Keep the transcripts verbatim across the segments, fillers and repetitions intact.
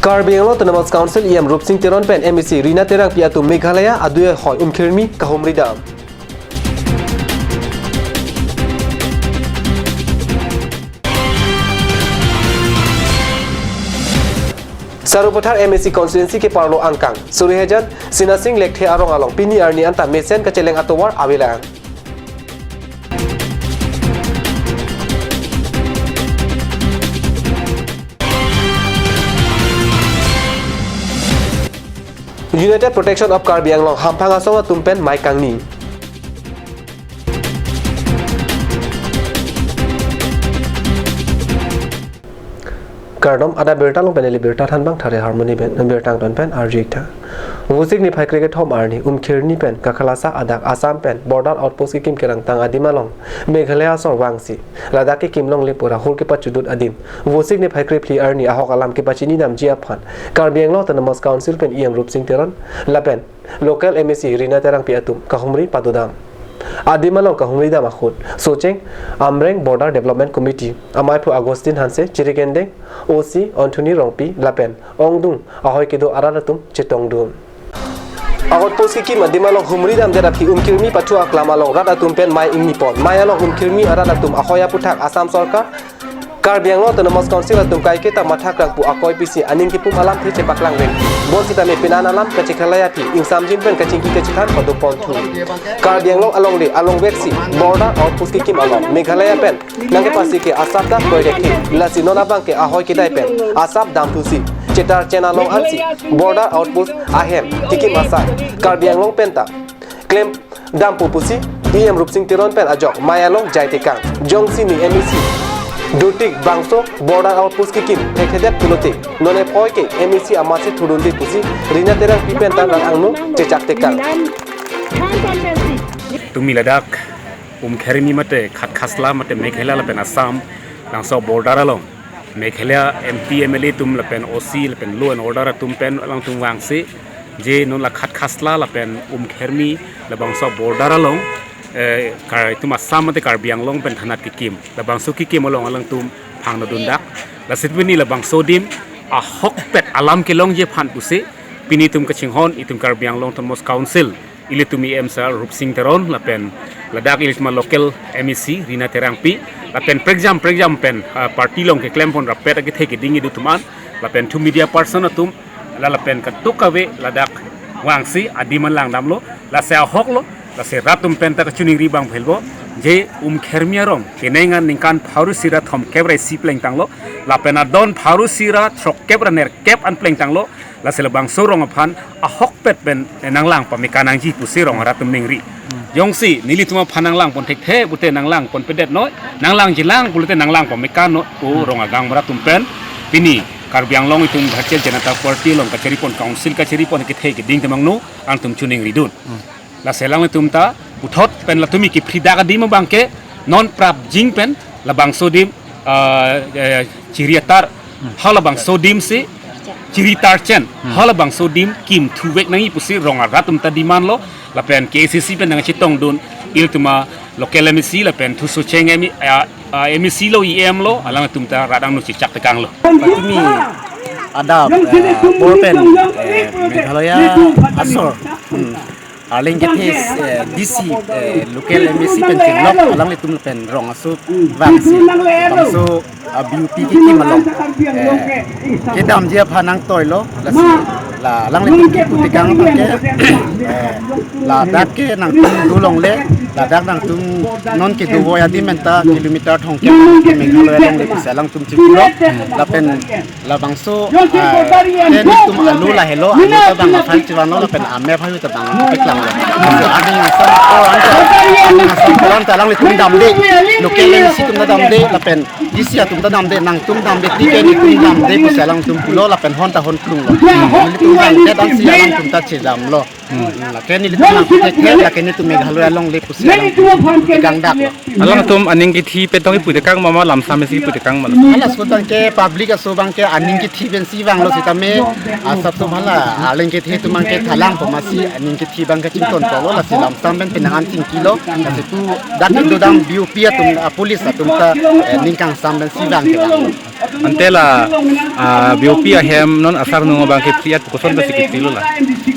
Karbi Anglong Autonomous Council E M Rupsing Teron pen M A C Rina Terangpi atum Meghalaya adui ahoi umkhirmi kahumri dam. Sarupathar M A C constituency keparlo angkang Surihjan Sinasing Lekthe arong along pini arni anta mesen kacheleng atovar avelang. United Protection of Karbi Anglong hamphang asong atum pen mei kangni. Kardom, adap birta along pen neli birta thanbang Thare Harmony pen, birta angton pen arju-ik tha. Vosik niphai kre-kethom arni umkhirmi pen kakhalasa adak Assam pen border outpost kekim kerangtang adim along Meghalaya asor vangsi ladak kekim longle pura hur kepachudut adim Vosik niphai krephli arni ahok alam kepachini damji aphan Karbi Anglong Autonomous Council pen E M Rupsing Teron lapen local M A C Rina Terangpi atum kahumri padodam. Adim along kahumri dam ahut Socheng Amreng Border Development Committee amaiphu Augustine Hanse, Chirikendeng O C Anthony Rongpi lapen ongdung ahoi kedo arat atum chetongdun. Outpost kekim adim along humri damdet aphi umkhirmi pathu aklam along rat atum pen mei ingni pon. Mei along umkhirmi arat atum ahoi aputhak Assam Sorkar, Karbi Anglong Autonomous Council atum kaiketa matha krangpu akoi pisi aning kipum alamthe chepaklang ring. Bonsitame penan alam kachekhalai aphi ingsamjin pen kachingki kachethan padopon thu. Karbi Anglong alongle along veksi border outpost kekim along Meghalaya pen nangkepasi ke asap ta koi rekhe, lasi non abang ke ahoi kedai pen asap damthusi chetar chen along ansi border outpost ahem kekim asai Karbi Anglong penta klem dampo pusi E M Rupsing Teron pen ajok mei along jai tekang. Jongsi ne M A C dotik bangso border outpost kekim thekthedet pulote non ephoi ke M A C amatsi thurunde pusi Rina Terangpi pen ta nang angno chechak tekang. Tumi ladak umkhirmi mate khat khasla mate Meghalaya lapen Assam labangso border along Meghalaya M P M L A atum lapen O C lapen law and order atum pen alangtum vangsi je non la khat khasla lapen umkhirmi labangso border along, eh, Kar-, itum Assam mate Karbi Anglong pen thanat kekim labangso kekim along alangtum phangno dundak. Lasi pini labangso adim ahokpet alam kelongji aphan pusi pini itum kachinghon itum Karbi Anglong Autonomous Council ilitum E M sir Rupsing Teron lapen ladak ilitum local M A C Rina Terangpi lapen prekjam prekjam pen, ah, party along keklem pon rapet akethe keding idu atum an lapen thu media person atum la lapen katuk kave ladak vangsi adim an langdamlo. Lasi ahoklo, lasi rat atum penta kachiningri abang phelbo je umkhirmi arong kenengan ningkan pharo isi ra thomkep ra isi plengtanglo lapen adon pharo isi ra throkkep ra nerkep an plengtanglo. Lasi labangso arong aphan ahokpet pen, eh, nanglang pameka nangji pusi rong arat atum ningri. Jongsi nelitum aphan nanglang pon thekthe pute nanglang pon pedet noi, nanglang jilang pulote nanglang pameka noi pu rong agang arat atum pen pini Karbi Anglong itum Bharatiya Janata Party along kachiri pon council kachiri pon kethe keding temangno alangtum chiningri dun. Lasi alangtum ta puthot pen latum ke phridak adim abang ke non prapjin pen labangso adim, ah, eh, chiri atar, halabangso adim si chiri tar chen, halabangso adim kimthu vek nangji pusi rong arat atum ta demand lo lapen K A C C pen nangchetongdun ilitum local M A C lapen thu Socheng M, ah, ah, M A C lo E M lo alangtum ta rat angno chechak tekanglo. Tumi adap, eh, bor pen, eh, Meghalaya asor, hmm, arleng kethe, eh, D C, eh, local M A C pen chenglok alanglitum pen rong aso vangsi bangso, ah, B U P kekim along, eh, kedamji aphan nangtoilo, lasi la alanglitum kipu tekang abang ke, eh, ladak ke nangtum do longle, ladak nangtum non kedo voi adim pen ta kilometer thomkep Meghalaya alongle pusi alangtum chipulok, lapen labangso, ah, te nelitum alu lahelo, alu ta bang aphan chivanlo lapen ame aphan ta bang peklanglo. Lasi aning asam ko anta, aning asam ko anta alanglitum damde, local M A C atum ta damde, lapen D C atum ta damde, nangtum damde, T K nelitum damde pusi alangtum pulo, lapen hon ta hon plunglo. Nelitum damde ansi alangtum ta chedamlo. Hmm. Lake nelitum nangputhekthe, lake nelitum Meghalaya alongle pusi alang kangdaklo. Alangtum aning kithi pen tong kiputekang ma ma lamsam si kiputekang ma lo? Halaso abangke public aso abangke aning kithi pensi vanglo sitame, asapso hala aling kithi atum abangke thalangpo, masi aning kithi abangke chington polo, lasi lamsam pen penang an chingkilo, lasi pu dak kedodam B O P atum, ah, police atum ta, eh, ning kangsam pensi vangke vanglo. Ante la, ah, B O P ahem non asar nung abangke phri-at pu koson ta si kiphri lo la?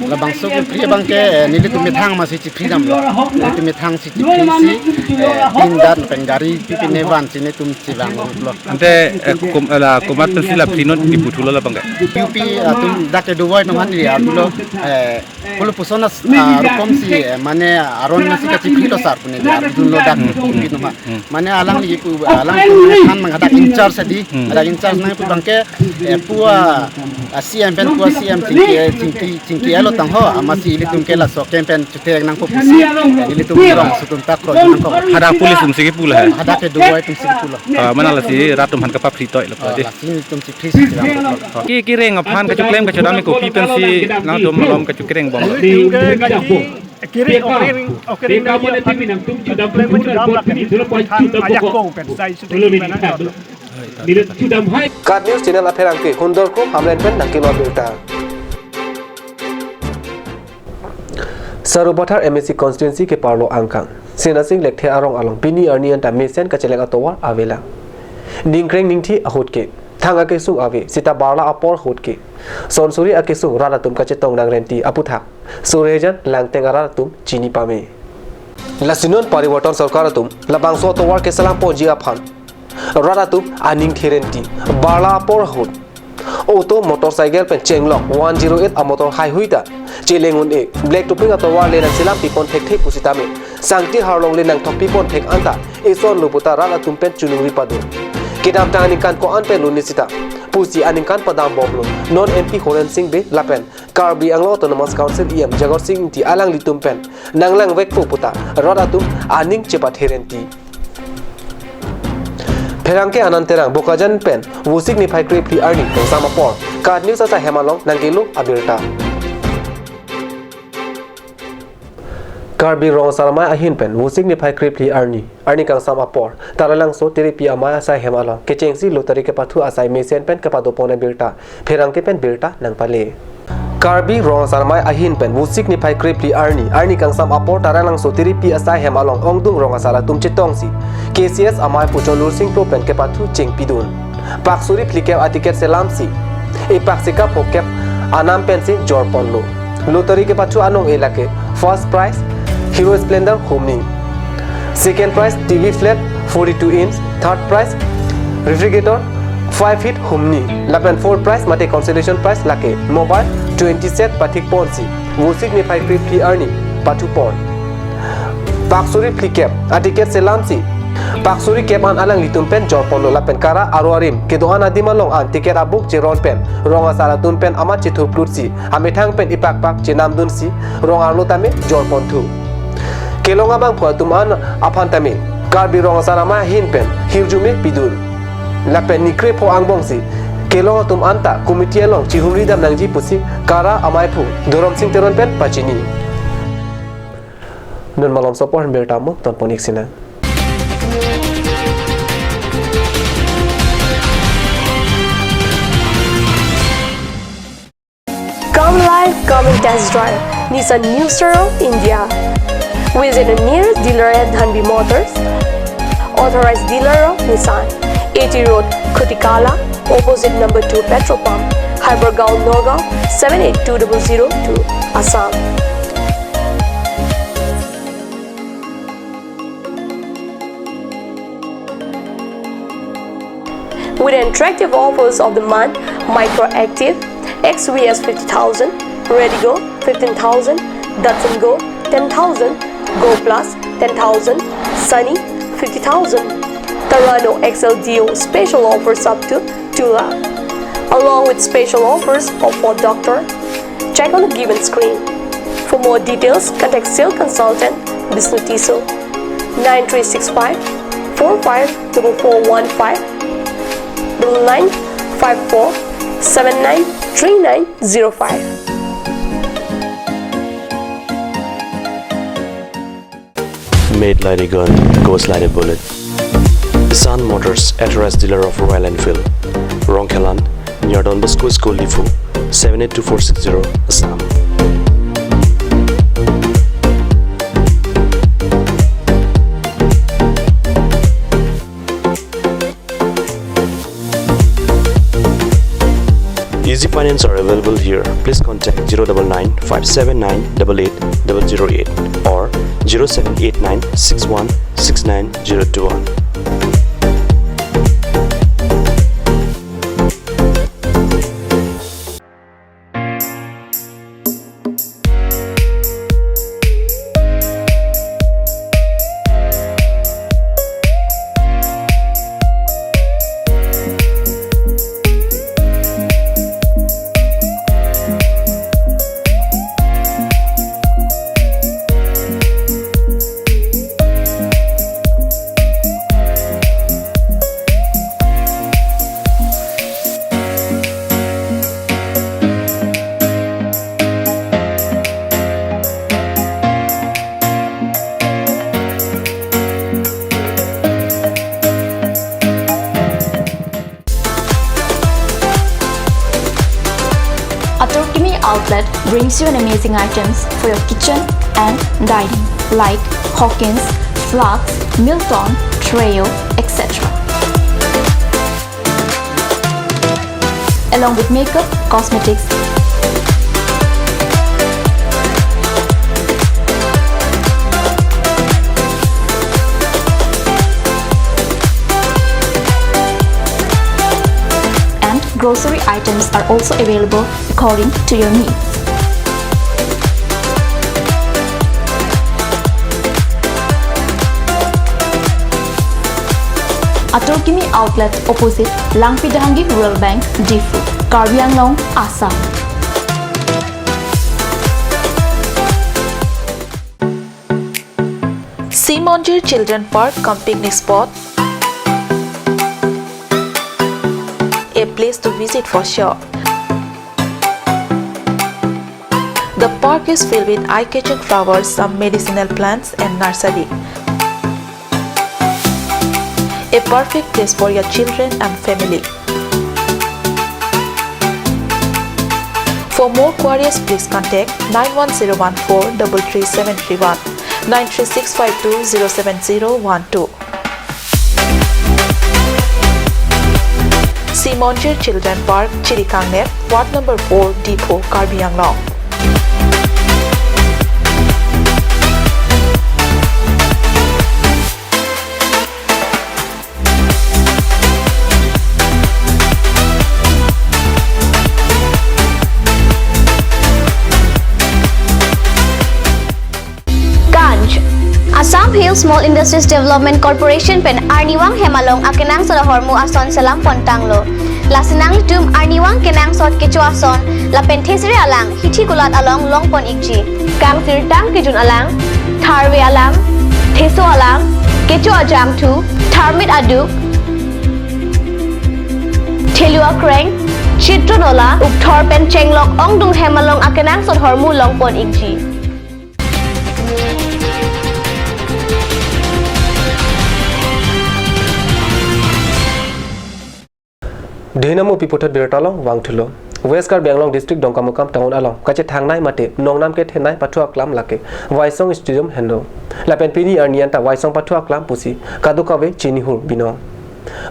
Labangso kiphri abangke, eh, nelitum methang masi chiphri damlo. Nelitum methang si chiphri si, eh, tin dan pen gari pi pine vansi nelitum chevanglo. Ante, eh, kum-, eh, la komat pensi la phri non di puthulo labangke? B O P atum dak kedovoi atum aphan ri arjulo, eh, kolo puson as, ah, rokom si, eh, mane aron si kachiphrilo sar pune ri arjunlo dak B O P atum aphan. Hmm. Mane alangli pu, alangtum mane than mang hadak in charge adi, Hmm. hadak in charge nangpu abangke, eh, pu a, ah, C M pen pu a C M chingki, chingki, chingki alo tangho, amatsi ilitum ke laso camp pen chuthek nangpo pusi, eh, ilitum rongso atum ta kroi nangkok. Hadak police atum si kipu lahai? Hadak kedovoi atum si kipulo. Ah, mane lasi rat atum aphan kapaphritoilo Ah, padi. Lasi nelitum chiphri si chevanglo. Ki, kireng aphan kachoklem kachodam kopi pensi nangtum malom kachokreng bom? Kiri okiring, okiring na iya. Ajak ko pen sai sudah gimana? Kat News Channel apherangke Hundor Kro Hamren pen nangkelo abirta. Sarupathar M A C constituency keparlo angkang Sinasing Lekthe arong along pini arni anta mesen kachelek atovar avela. Ningkreng ningthi ahut ke thang akesung ave sita barla apor ahut ke sonsuri akesung rat atum kachetong nangrenti aputhak Surhejan Langteng arat atum chini pame. Lasi non Parivartan Sarkar atum labangso atovar keselam ponji aphan rat atum aning therenti barla apor ahut auto motorcycle pen chenglok one zero eight amotor haihui ta cheleng un-e, black topping atovar le nangselam pipon thekthe pusitame sangti harlong le nangthok pipon thek anta eson lo puta rat atum pen chunungri pado. Kedamtang aningkan ko-an pen luni sita pusi aningkan padam bomlo. Non M P Horen Sing Bey lapen Karbi Anglong Autonomous Council E M Jagor Sing Engti alanglitum pen nanglangvekpo puta rat atum aning chepatherenti. Pherangke Anand Terang Bokajan pen Vosik niphai krephli arni kangsam apor Kat News asai hem along nangkelo abirta. Karbi Rong Asar Amei ahin pen Vosik niphai krephli arni, arni kangsam apor Taralangso Tiripi Amei asai hem along kechengsi lottery kepathu asai mesen pen kepadopon abirta pherangke pen birta nangpale. Karbi Rong Asar Amei ahin pen Vosik niphai krephli arni, arni kangsam apor Taralangso Tiripi asai hem along ongdung rong asar atum chetongsi K C S amei pu Chondur Singpro pen kepathu chengpidun. Pak suri phlikep aticket selamsi epak sika phokep anam pensi jorponlo. Lottery kepathu anong-e lake first prize Hero Splendor humni, second prize T V flat forty-two inch, third prize refrigerator five feet humni, lapen fourth prize mate consolation prize lake mobile twenty set pathikponsi Vosik niphai krephli arni pathupon. Pak suri phlikep aticket selamsi pak suri kep an alanglitum pen jorponlo lapen kara aro arim kedo-an adim along an ticket abuk cheron pen rong asar atum pen amat chethuplutsi amethang pen ipakpak chenamdunsi rong arlo tame jorponthu. Kelong abangphu atum an aphan tame Karbi Rong Asar Amei ahin pen hirjume pidun. Lapen ni krepho angbongsi kelong atum anta committee along chihumri dam nangji pusi kara ameiphu Dhorom Sing Teron pen pachini. Non malomso apor birta mo tonpon-ik sinang. Come live, come and test drive Nissan New Star of India. Visit the nearest dealer at Dhanvi Motors, authorized dealer of Nissan, A T Road, Khutikala, opposite number two petrol pump, Hypergaon, Nagaon, seven eight two double zero two, Assam. With attractive offers of the month, Micra Active, X V S fifty thousand, Redigo fifteen thousand, Datsun Go ten thousand, Go Plus ten thousand, Sunny fifty thousand, Terrano X L D O special offers up to two lakh, along with special offers of Ford Doctor. Check on the given screen. For more details, contact sales consultant Bishnu Tisso, nine three six five four five double four one five, double nine five four seven nine three nine zero five. Made like a gun, goes like a bullet. Sun Motors, authorized dealer of Royal Enfield. Rongkhelan, near Don Bosco School, Diphu, seven eight two four six zero, Assam. Easy finance are available here. Please contact zero double nine five seven nine double eight double zero eight or zero seven eight nine six one six nine zero two one. Ator Kimi Outlet brings you an amazing items for your kitchen and dining, like Hawkins, Flux, Milton, Treo, et cetera. Along with makeup, cosmetics, and grocery items are also available according to your needs. Ator Kimi Outlet, opposite Langpi Dehangi Rural Bank, Diphu, Karbi Anglong, Assam. Sea Monjir Children Park cum picnic spot, a place to visit for sure. The park is filled with eye-catching flowers, some medicinal plants and nursery. A perfect place for your children and family. For more queries, please contact nine one zero one four double three seven three one, nine three six five two zero seven zero one two. Sea Monjir Children Park, Chirikangnep, Ward number four, Diphu, Karbi Anglong. Ganj. Assam Hill Small Industries Development Corporation pen arnivang hem along akenangsot ahormu ason selam pon tanglo. Lasi nanglitum arnivang kenangsot kecho ason lapen thesere alang hithi kulat along longpon ikji. Kangsirtang kejun alang, tharve alang, theso alang, kecho ajangthu, tharmit aduk, thelu akreng, chitron ola, ukthor pen chenglok ongdung hem along akenangsot ahormu longpon ikji. Dei namo pi puthot birta along vangthulo. West Karbi Anglong District Dongkamukam Town along kachethangnei mate nongnam kethenei pathu aklam lake Waisong Stadium henlo. Lapen pini arni anta Waisong pathu aklam pusi kadokave chinihur binong.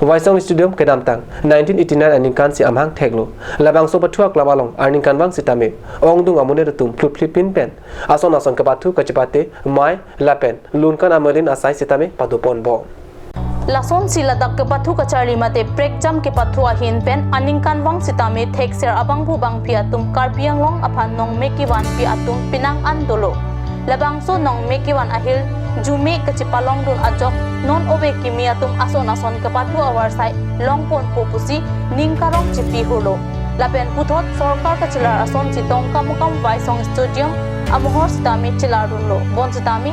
Waisong Stadium kedamtang nineteen eighty-nine aningkan si amahang theklo. Labangso pathu aklam along arningkanvang sitame ongdung amonit atum phluphli pinpen ason ason kepathu kachepate mai lapen lunkan amelin asai sitame padoponbom. Lasonsi ladak kepathu kacharli mate prekjam kepathu ahin pen aningkanvang sitame thekser abangphu bangphi atum Karbi Anglong aphan nongmek kevanpi atum penang an dolo. Labangso nongmek kevan ahirjume kachepalongdun ajok non ove kimi atum ason ason kepathu avarsai longponpo pusi ning karong chipihurlo. Lapen puthot sorkar kachelar asonsi Dongkamukam Waisong Stadium amohor sitame chelardunlo. Bonsitame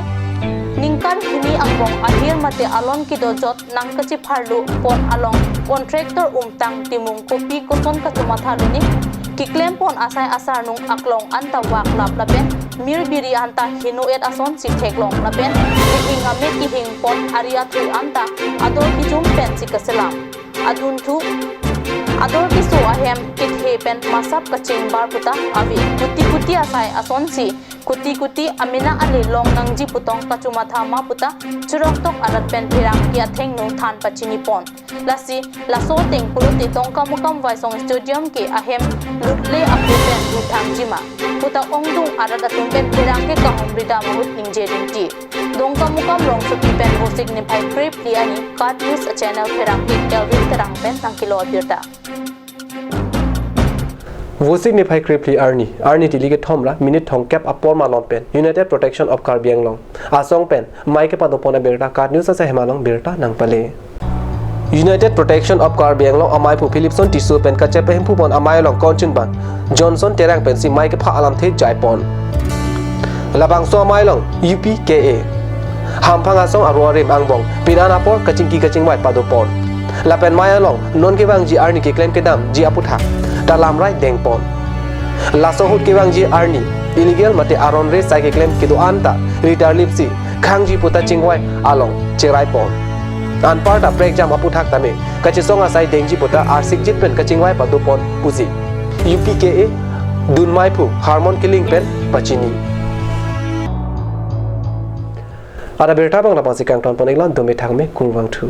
ningkan hini angbong ahir mate alon kedojot nangkachepharlu pon along contractor umtang timung kopi koson kachomatha luni keklem pon asai asarnung aklong anta vaklap lapen mir biri anta heno-et asonsi theklong lapen rihing amek kehingpon ari athui anta ador kejum pensi kaselam. Adunthu ador keso ahem kethe pen masap kachingbar puta ave. Kuti kuti asai asonsi kuti kuti amena ale long nangji putong kachomatha ma puta chiroktok arat pen pherangke athengno than pachinipon. Lasi laso ateng pulote Dongkamukam Waisong Stadium ke ahem lutle apu pen ruthangji ma puta ongdung arat atum pen pherangke kahumri dam ahut ningje rinti. Dongkamukam rongsopi pen Vosik niphai krephli arni KAT News a channel pherangke Kelvin Terang pen nangkelo abirta. Vosik niphai krephli arni, arni tili kethom ra minute thomkep apor malom pen United Protection of Karbi Anglong asong pen amei kepadopon abirta KAT News asai hem along birta nangpale. United Protection of Karbi Anglong amaiphu Philipson Tisso pen kachepahemphu pon amei along konchin bang Johnson Terang pensi amei kepha alamthe jaipon. Labangso amei along U P K A hamphang asong arua rim angbong pin-an apor kachingki kachingvai padopon. Lapen amei along non kevangji arni keklem kedamji aputhak ta lamrai dengpon. Laso ahut kevangji arni illegal mate aron re sai keklem kedo-an ta ritarlipsi khangji puta chingvai along cheraipon. Anparta prekjam aputhak tame kachesong asai dengji puta arsikjit pen kachingvai padopon pusi U P K A dunmeiphu Harmon Killing pen pachini. Ada birta bang lapangsi kangtonpon-iklo, dome thangme, kurvangthu.